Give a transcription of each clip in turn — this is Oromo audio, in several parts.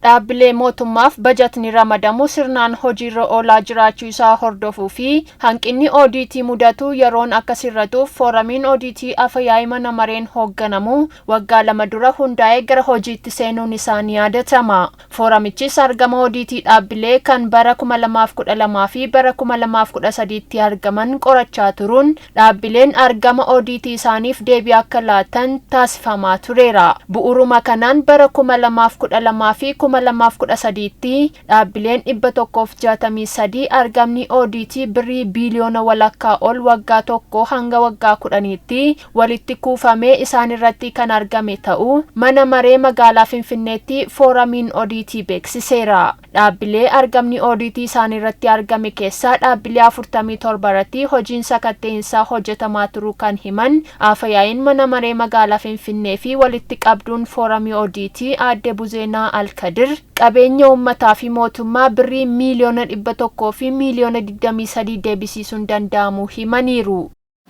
Dhaabbilee mootummaaf bajatni ramadamu sirnaan hojiirra oolaa jiraachuu isaa hordofuu fi hanqinni oodiitii mudatu yeroon akka sirratuuf fooramiin odiitii Afa-yaa'ii mana mareen hoogganamu waggaa 2 dura hundaa'ee gara hojiitti seenuun isaa ni yaadatama. Fooramichis argama odiitii dhaabbilee kan bara 2012 fi bara 2013tti argaman qorachaa turuun dhaabbileen argama odiitii isaaniif deebii akka laatan taasifamaa tureera. Bu'uuruma kanaan bara 2012 fi 2013tti dhaabbileen 163 argamni oodiitii birrii biiliyoona walakkaa ol waggaa tokkoo hanga waggaa 10tti walitti kuufamee isaanirratti kan argame ta'uu Mana Maree Magaalaa Finfinneetti Fooramiin Odiitii beeksiseera. Dhaabbilee argamni oodiitii isaanirratti argame keessaa dhaabbilee 47 irratti hojiin sakatta'iinsaa hojjetamaa turuu kan himan Afa-yaa'iin Mana Maree Magaalaa Finfinnee fi Walitti Qabduun Fooramii Odiitii Aadde Buzeenaa Alkadir, qabeenya uummataa fi mootummaa birrii miiliyoona 100 fi miiliyoona 23 deebisiisuun danda'amuu himaniiru.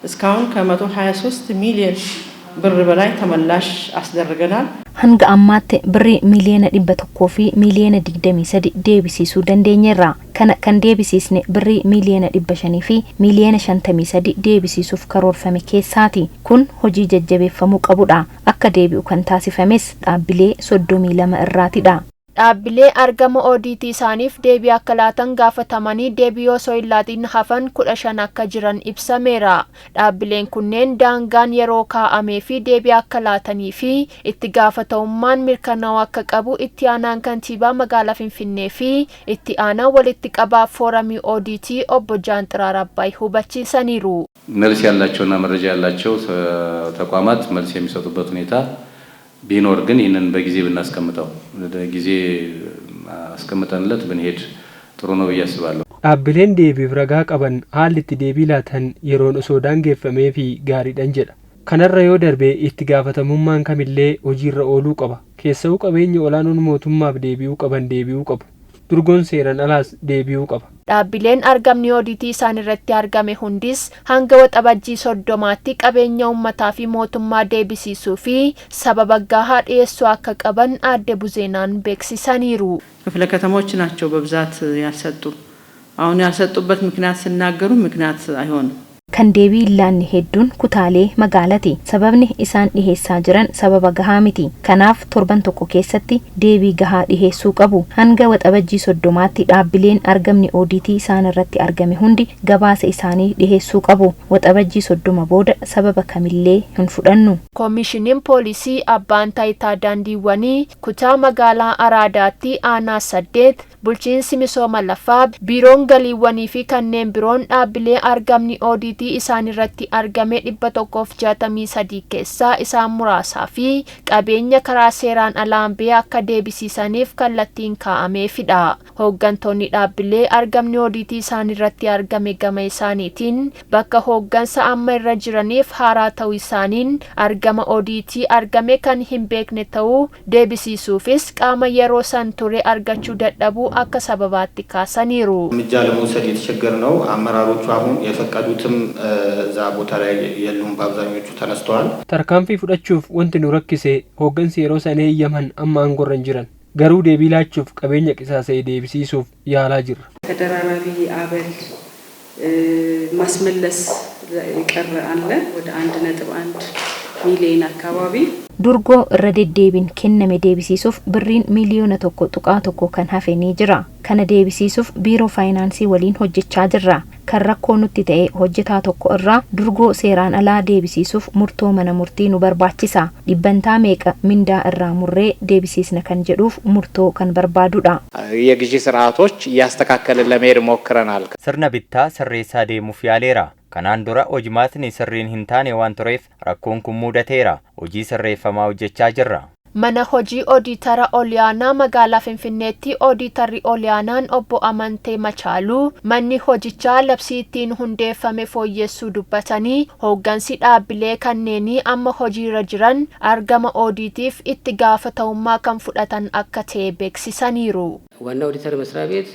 እስካሁን ከ123 ሚሊዮን ብር በላይ ተመላሽ አስደርገናል። Hanga ammaatti birrii miiliyoona 100 fi miiliyoona 23 deebisiisuu dandeenyeerra. Kana kan deebisiisne birrii miiliyoona 500 fi miiliyoona 53 deebisiisuuf karoorfame keessaati. Kun hojii jajjabeeffamuu qabudha. Akka deebi'u kan taasifames dhaabbilee 32 irraatidha. Dhaabbilee argama oodiitii isaaniif deebii akka laatan gaafatamanii deebii osoo hin laatiin hafan 15 akka jiran ibsameera. Dhaabbileen kunneen daangaan yeroo kaa'ameefii deebii akka laatanii fi itti gaafatamummaan mirkanaa'uu akka qabu Itti Aanaan Kantiibaa Magaalaa Finfinnee fi Itti Aanaa Walitti Qabaa Fooramii Oodiitii Obbo Jaanxiraar Abbaay hubachiisaniiru. መልስ ያላቸውና መረጃ ያላቸው ተቋማት መልስ የሚሰጡበት ሁኔታ ቢኖር ግን ይህንን በጊዜ ብናስቀምጠው ጊዜ አስቀምጠንለት ብንሄድ ጥሩ ነው ብዬ አስባለሁ። Dhaabbileen deebiif ragaa qaban haalli itti deebii laatan yeroon osoo daangeffameefii gaariidhan jedha. Kanarra yoo darbe itti gaafatamummaan kamillee hojiirra ooluu qaba. Keessawuu qabeenyi olaanoon mootummaaf deebi'uu qaban deebi'uu qabu. Durgoon seeran alaas deebi'uu qaba. Dhaabbileen argamni oodiitii isaanirratti argame hundis hanga Waxabajjii 30tti qabeenya uummataa fi mootummaa deebisiisuu fi sababa gahaa dhiyeessuu akka qaban Aadde Buzeenaan beeksisaniiru. ክፍለ ከተሞች ናቸው በብዛት ያልሰጡ። አሁን ያልሰጡበት ምክንያት ሲናገሩ ምክንያት አይሆንም። Kan deebii hin laanne hedduun kutaalee magaalati. Sababni isaan dhiheessaa jiran sababa gahaa miti. Kanaaf torban tokko keessatti deebii gahaa dhiheessuu qabu. Hanga Waxabajjii 30tti dhaabbileen argamni oodiitii isaan irratti argame hundi gabaasa isaanii dhiheessuu qabu. Waxabajjii 30 booda sababa kamillee hin fudhannu. Komishiniin Poolisii Abbaan Taayitaa Daandiiwwanii Kutaa Magaalaa Araadaatti Aanaa 8, Bulchiinsi Misooma Lafaa, Biiroon Galiiwwanii fi kanneen biroon dhaabbilee argamni oodiitii isaanirratti argame 163 keessaa isaan muraasaa fi qabeenya karaa seeraan alaan ba'e akka deebisiisaniif kallattiin kaa'ameefidha. Hooggantoonni dhaabbilee argamni oodiitii isaanirratti argame gama isaaniitiin bakka hooggansa amma irra jiraniif haaraa ta'uu isaaniin argama oodiitii argame kan hin beekne ta'uu deebisiisuufis qaama yeroo san ture argachuu dadhabuu akka sababaatti kaasaniiru. እርምጃ ለመውሰድ የተቸገርነው አመራሮቹ አሁን የፈቀዱትም እዛ ቦታ ላይ የሉም፣ በአብዛኞቹ ተነስተዋል። Tarkaanfii fudhachuuf wanti nu rakkise hooggansi yeroo sana eeyyaman amma aangoorra hin jiran. Garuu deebii laachuuf qabeenya qisaasa'e deebisiisuuf yaalaa jirra. ተደራራቢ አበል ማስመለስ የቀረ አለ ወደ 1.1 ሚሊዮን አካባቢ። Durgoo irra deddeebiin kenname deebisiisuuf birriin miiliyoona 1.1 kan hafe ni jira. Kana deebisiisuuf biiroo faayinaansii waliin hojjechaa jirra. Kan rakkoo nutti ta'e hojjetaa tokko irraa durgoo seeraan alaa deebisiisuuf murtoo mana murtii nu barbaachisa. Dhibbantaa meeqa mindaa irraa murree deebisiisna kan jedhuuf murtoo kan barbaadudha. የግዢ ስርዓቶች እያስተካከልን ለመሄድ ሞክረናል። Sirna bittaa sirreessaa deemuuf yaaleera. Kanaan dura hojimaatni sirriin hin taane waan tureef rakkoon kun mudateera. Hojii sirreeffamaa hojjechaa jirra. Mana Hojii Odiitara Olyaanaa Magaalaa Finfinneetti Odiitarri Olyaanaan Obbo Amantee Machaaluu manni hojichaa labsii ittiin hundeeffame fooyyessuu dubbatanii hooggansi dhaabbilee kanneenii amma hojiirra jiran argama oodiitiif itti gaafatamummaa kan fudhatan akka ta'e beeksisaniiru. ዋና ኦዲተር መስሪያ ቤት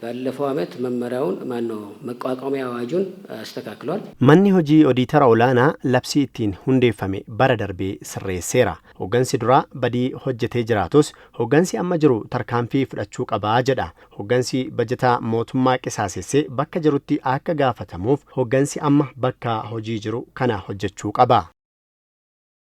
ባለፈው ዓመት መመሪያውን ማነው መቋቋሚያ አዋጁን አስተካክሏል። Manni hojii odiitara olaanaa labsii ittiin hundeeffame bara darbee sirreesseera. Hoggansi duraa badii hojjetee jiraatus hoggansi amma jiru tarkaanfii fudhachuu qabaa jedha. Hoggansi bajataa mootummaa qisaasessee bakka jirutti akka gaafatamuuf hoggansi amma bakka hojii jiru kana hojjechuu qaba.